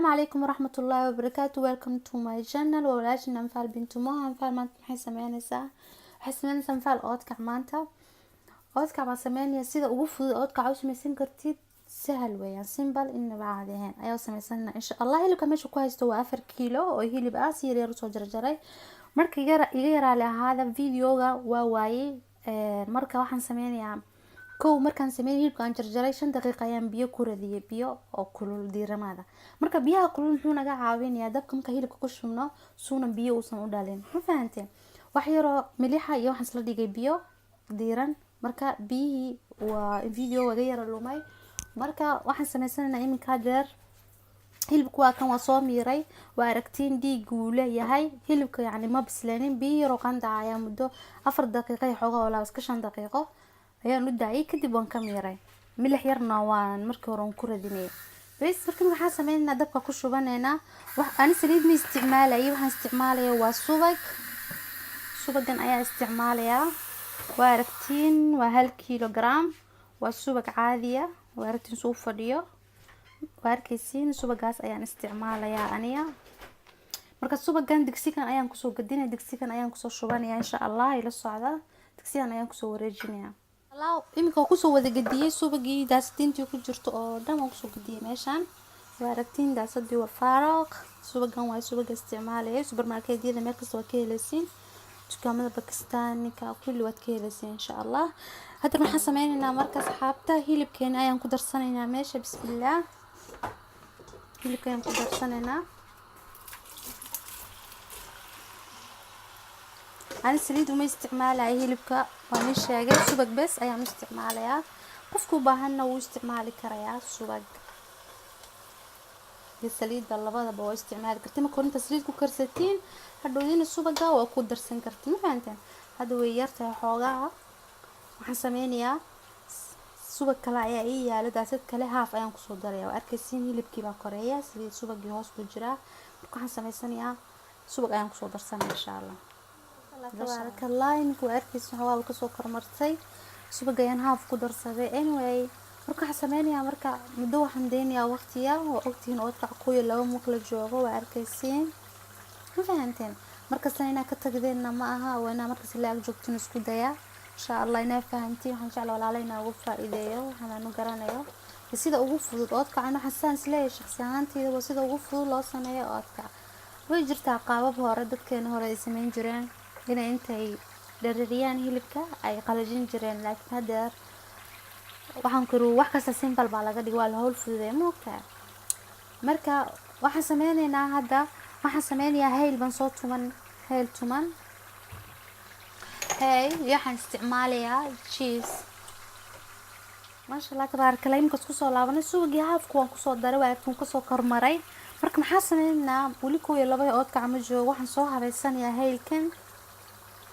Asalaamu calaykum waraxmatullaahi wabarakaatu. Welcome to my channel. Waa walaashin Anfaal bintu Moha. Anfaal maanta maxay sameyneysaa? Waxay sameyneysaa Anfaal oodkac. Maanta oodkac baan sameynaya. Sida ugu fudud oodkac u sameysan kartid, sahal weeyaan, simple, inaba caadi ahayn ayaa sameysanana, insha Allah. Hilibka meesha ku haysto waa 4 kiilo oo hilib ah, si yaryar usoo jarjaray. Marka iga yaraali ahaada, videoga waa waayey. Marka waxaan sameynayaa, kow, markaan sameynay hilibka aan jarjaray, 5 daqiiqa ayaan biyo ku radiyay, biyo oo kulul, diiramaada. Marka biyaha kulul muxuu naga caawinayaa? Dabka marka hilibka ku shubno, suuna biyo uusan u dhalin. Ma fahanteen? Wax yaroo milixa iyo waxaan isla dhigay biyo diiran. Marka biyihii waa video waga yara lumay. Marka waxaan sameysanaynaa iminka jeer hilibka waa kan, waa soo miiray, waa aragtiin, dhiig wuu leeyahay hilibka, yacni ma bisleenin. Biyo yaroo qandaca ayaa muddo 4 daqiiqo iyo xoogaa, walaa iska 5 daqiiqo ayaan u daayay, kadib waan ka miiray. Milix yarna waan markii hore waan ku radinayay bes. Marka waxaan sameynaynaa, dabka ku shubanaynaa. Wax ani saliid ma isticmaalayay, waxaan isticmaalaya waa subag. Subagan ayaa isticmaalayaa, waa aragtiin, waa 1 kilogram, waa subag caadiya. Waa aragtiin suu fadhiyo, waa arkaysiin. Subagaas ayaan isticmaalayaa aniga. Marka subagan digsigan ayaan kusoo gadinaya, digsigan ayaan kusoo shubanaya, insha Allah. Ila socda, digsigan ayaan kusoo wareejinaya. Iminka waa kusoo wada gadiyey subagii, daasadiintii ku jirto oo dhan waan kusoo gadiyey meeshaan. Waa aragtiin, daasadii waa faaraq. Subagan waa subaga isticmaalaya. Supermarketyada meel kasta waa ka heleysiin, dukaamada Bakistanika kulli waad ka heleysiin, insha Allah. Hadda waxaan sameyneynaa marka, asxaabta, hilibkeena ayaan ku darsanaynaa meesha. Bismillaah, hilibka ayaan ku darsanaynaa. Ani saliid uma isticmaalaya hilibka, waan ii sheegay, subag bes ayaan u isticmaalayaa. Qofku u baahanna wuu isticmaali karayaa, subag iyo saliidda labadaba waa isticmaali karti. Marka hore inta saliid ku karsatiin, hadhowdiina subaga waa ku darsan karti. Ma fahanteen? Hadda way yartahay xoogaha. Waxaan sameynayaa, subag kale ayaa ii yaalo, daasad kale, haaf ayaan kusoo daraya. Waa arkaysiin, hilibkii baa koreeya, saliid subagii hoos buu jiraa. Marka waxaan sameysanayaa, subag ayaan kusoo darsanaya, insha Allah. Tabaaraka Allah, iminka waa arkaysin, xoogaa kasoo kormartay. Subag ayaan haaf ku darsaday. Anyway, marka waxaan sameynayaa, marka muddo waxaan daynayaa waqtiya. Waa ogtihiin, oodkac 1-2 marka la joogo, waa arkaysiin. Ma fahanteen? Markasta inaa ka tagdeenna ma aha, waa inaa markas la ag joogtin. Isku dayaa, insha Allah, inaa fahantiin. Waxaan jecla walaala inaa ugu faa-iideeyo waxaan aanu garanayo sida ugu fudud oodkacan. Waxaan saan isleeyahay shaqsi ahaanteyda, waa sida ugu fudud loo sameeyo oodkac. Way jirtaa qaabab hore, dadkeena hore ay sameyn jireen, inay intay dharariyaan hilibka ay qalajin jireen, laakiin haddeer waxaan kuri wax kasta simple baa laga dhigay, waa la hawl fududeeya, ma ogtahay? Marka waxaan sameyneynaa hadda, waxaan sameynayaa hayl baan soo tuman, hayl tuman, hay iyo waxaan isticmaalayaa cheese. Maasha Allah, tabaaraka Allah. Iminkaas kusoo laabanay, subagii haafku waan kusoo daray, waa aragtiin, kasoo kormaray. Marka maxaa sameyneynaa? Weli 1-2 oodkac ma joogo. Waxaan soo habeysanayaa haylkan.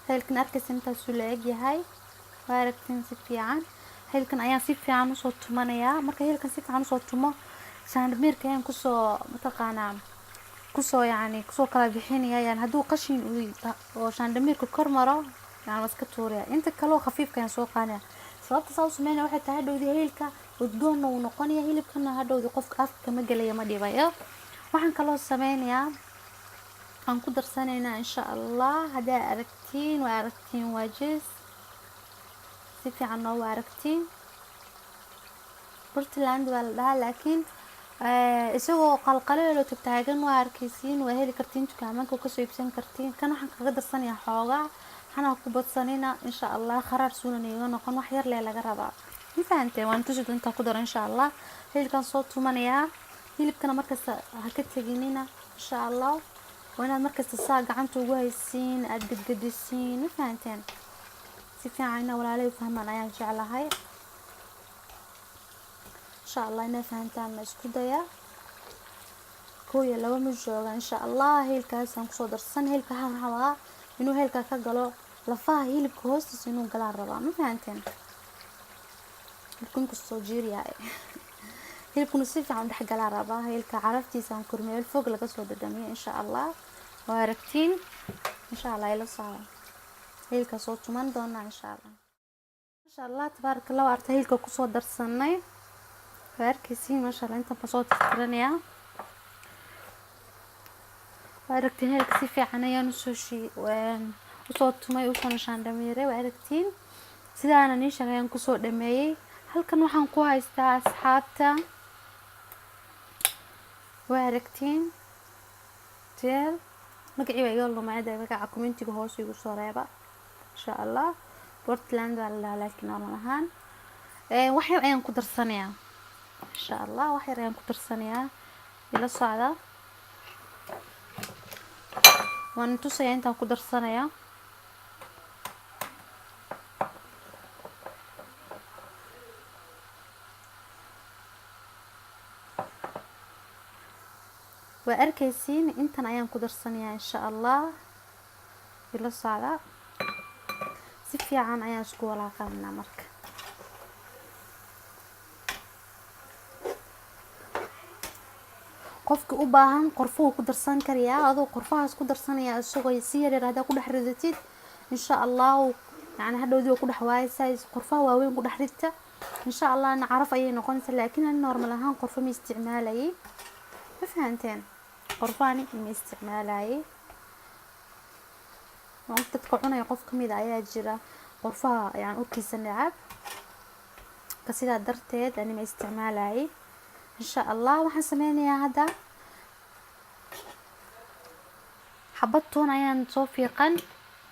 Haylkan arkaysa, intaasuu la eg yahay, waa aragtiin si fiican. Haylkan ayaan si fiican usoo tumanayaa. Marka haylkan si fiican usoo tumo, shaandhamiirka ayaan kusoo, mataqaanaa, kusoo, yacni kusoo kala bixinaya. Yani hadduu qashin oo shaandhamiirka kor maro, yani waa iska tuuraya. Inta kale oo khafiifka ayaan soo qaadanaya. Sababta saa u sameynaya waxay tahay, hadhowdii haylka udgoonna wuu noqonaya, hilibkana hadhowdii qofka afka kama gelaya, ma dhibayo. Waxaan kaloo sameynayaa, aan ku darsanaynaa, insha Allah. Haddaa aragtiin, waa aragtiin, waa cheese, si fiican noogu aragtiin. Puntland waa la dhahaa, laakiin isagoo qalqaleelo tagtaagan waa arkaysiin, waa heli kartiin, dukaamanka kasoo iibsan kartiin. Kan waxaan kaga darsanayaa xoogaa, hana ku badsanina, insha Allah, kharaar suunan iga noqon. Wax yar lee laga rabaa, ma fahanteen? Waan tusi doontaa, ku daro, insha Allah. Hilibkaan soo tumanayaa. Hilibkana markasta ha ka teginina, insha Allah. Waa inaad markasta saa gacanta ugu haysiin, aada gedgedisiin. Ma fahanteen? Si fiican ina walaalay u fahmaan ayaan jeclahay. Insha Allah inaa fahantaan ma isku dayaa. 1-2 ma jooga, insha Allah. Hilkaasaan kusoo darsan. Hilka waxaan rabaa inuu heelka ka galo lafaha hilibka hoostiisa, inuu galaan rabaa. Ma fahanteen? Hilibka inkastoo jiir yahay, hilibkuna si fiican u dhex galaa rabaa. Hilka caraftiisa aan kormeel fog laga soo dhadhamiyo, insha Allah. Waa aragtiin, insha Allah. Ila socda, hilka soo tuman doonaa, insha Allah. Masha Allah, tabaaraka Allah. Waa arta, hilka kusoo darsanay, waa arkaysiin, maasha Allah. Intaan baan soo tirtiranayaa. Waa aragtiin, heelka si fiican ayaan usoo tumay, usoo shaandhamiiray. Waa aragtiin, sidaana nii sheegay ayaan kusoo dhameeyey. Halkan waxaan ku haystaa, asxaabta, waa aragtiin, jeel magacii baa iga lumay. Magaca commentiga hoos igu soo reeba, insha Allah. Portland baa la dhahaa, laakiin normal ahaan wax yar ayaan ku darsanayaa, insha Allah. Wax yar ayaan ku darsanayaa, ila socda, waan tusayaa intaan ku darsanayaa. Waa arkaysiin, intan ayaan ku darsanayaa, insha Allah. Ila socda, si fiican ayaan isku walaaqanaa. Marka qofki u baahan qorfuhu ku darsan karayaa. Adoo qorfahaas ku darsanaya, isagoo si yar yar haddaa ku dhex ridatid, insha Allahu, yani hadhowdii waa ku dhex waayeysaa. Qorfaha waaweyn ku dhex ridta, insha Allahna caraf ayay noqonaysaa. Laakiin ani normal ahaan qorfo ma isticmaalayay, ma fahanteen? Qorfahani ma isticmaalayay. Dadka cunaya qof kamid a ayaa jira qorfaha yani urkiisa necab ka, sidaa darteed ani ma isticmaalayay. Insha Allah waxaan sameynayaa hadda xabad toon ayaan soo fiiqan,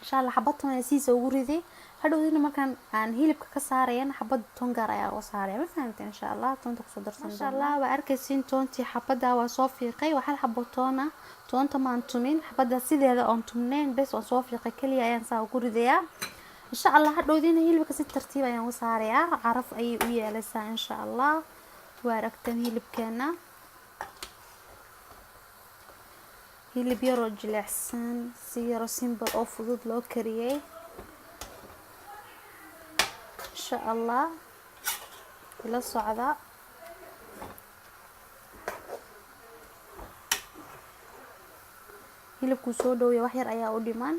insha Allah. Xabad toon ayaa sidiisa ugu riday. Hadhowdina markaan aan hilibka ka saarayana, xabad toon gaar ayaa uga saaraya, ma fahamteen? Insha Allah toonta kusoo darsan. Insha Allah waa arkaysiin, toontii xabada waa soo fiiqay. Waa hal xabo toon ah. Toonta maan tumin, xabada sideeda oon tumnayn bes waan soo fiiqay keliya ayaan saa ugu ridayaa, insha Allah. Hadhowdina hilibka si tartiib ayaan uga saarayaa, caraf ayay u yeelaysaa, insha Allah. Waa aragteen hilibkeena, hilib yaroo jilicsan, si yaroo simple oo fudud loo kariyey, insha Allah. Ila socda. Hilibkuu soo dhowya, wax yar ayaa u dhiman,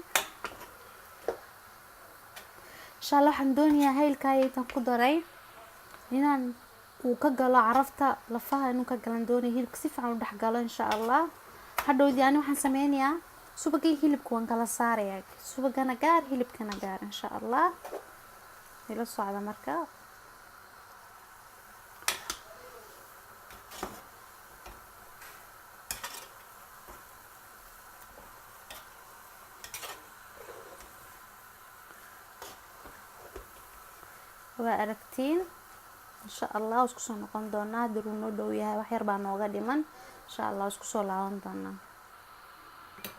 insha Allah. Waxaan doonayaa haylkaa intaan ku daray inaan uu ka galo carafta lafaha, inuu ka galan doonaya, hilibka si fiican u dhex galo, insha Allah. Hadhowdii ani waxaan sameynayaa subagii hilibka waan kala saarayaa, subagana gaar, hilibkana gaar, insha Allah. Ila socda. Marka waa aragtiin, insha Allah isku soo noqon doonaa. Haddii uu noo dhow yahay, wax yar baa nooga dhiman, insha Allah isku soo laaban doonaa,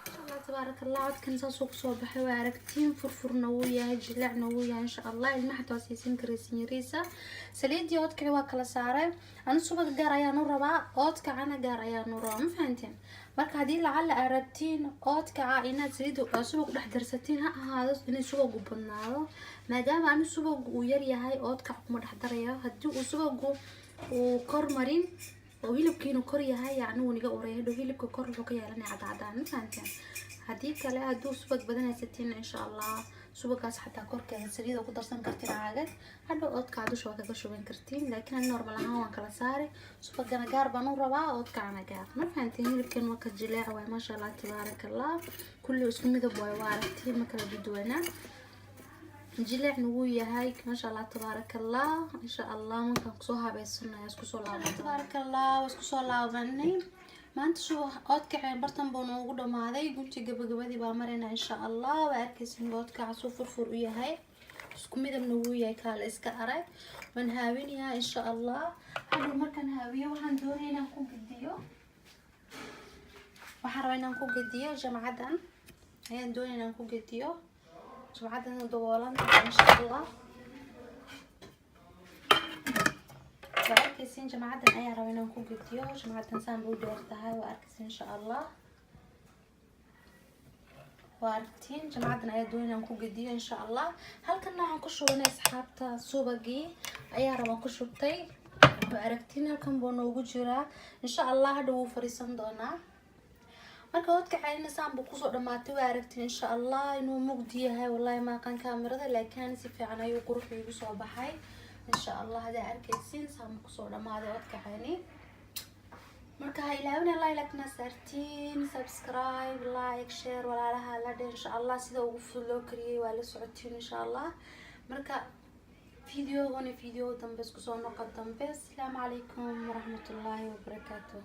insha Allah. Tabaaraka Allah, codkan saasuu kusoo baxay. Waa aragtiin, furfurna wuu yahay, jileecna wuu yahay, insha Allah. Ilmaha xataa waa siisan karaysin yariisa. Saliidii oodkaci waa kala saaray. Anu subaga gaar ayaan u rabaa, oodkacana gaar ayaan u rabaa, ma fahanteen? Marka haddii lacala aad rabtiin oodkaca inaad saliida subag ku dhex darsatiin, ha ahaado inay subagu badnaado. Maadaama anu subagu uu yar yahay, oodkac kuma dhex darayo. Haddii uu subagu uu kor marin oo hilibkiinu kor yahay, yacni wuu niga uraya hadhow. Hilibka kor wuxuu ka yeelanaya cadcadaan, ma fahanteen? Haddii kale, hadduu subag badan haysatiin, insha Allah subagaas xataa korkeeda saliida ku darsan kartiin caagad. Hadhow oodkaca dusha waa kaga shuban kartiin. Laakiin ani normal ahaan waan kala saaray, subagana gaar baan u rabaa, oodkacana gaar, ma fahanteen? Hilibkan waa ka jileec waay, maasha Allah, tabaaraka Allah. Kulli isku midab waay, waa aragtiin, ma kala duduwanaa. Jileecna wuu yahay, maasha Allah, tabaaraka Allah. Insha Allah markaan kusoo habeysanayo isku soo laaban. Tabaaraka Allah, waa isku soo laabanay. Maanta subax oodkaceen bartan buu noogu dhamaaday. Gunti gabagabadii baa marayna, insha Allah. Waa arkaysin oodkaca suu furfur u yahay, isku midabna wuu yahay, kaala iska arag. Waan haawinayaa, insha Allah. Hadhow markaan haawiyo, waxaan doonaya inaan ku gediyo, waxaan rabaa inaan ku gediyo jamcadan ayaan doonaya inaan ku gediyo, jamcadan daboolan tahay, insha Allah. Waa arkaysin, jamcadan ayaa raba inaan ku gediyo. Jamcadan saan bay u dheer tahay, waa arkaysin, insha Allah. Waa aragtiin, jamcadan ayaa doonaya inaan ku gediyo, insha Allah. Halkan waxaan ku shubanay, asxaabta, subagii ayaa rabaan ku shubtay. Waa aragtiin, halkan buu noogu jiraa, insha Allah. Hadha wuu fariisan doonaa. Marka oodkacayna saan buu kusoo dhamaatay. Waa aragtiin, insha Allah. Inuu mugdi yahay wallahi maaqan kaamirada, laakiin si fiican ayuu qurux iigu soo baxay, insha Allah. Hadaa arkaysiin, saan buu kusoo dhamaaday oodkacayni. Marka ha ilaawina like-na saartiin, subscribe, like, share, walaalaha la dhe. Insha Allah sida ugu fudud loo kariyay waa la socotiin, insha Allah. Marka videogana video dambe isku soo noqo dambe. Asalaamu calaykum waraxmatullaahi wabarakaatu.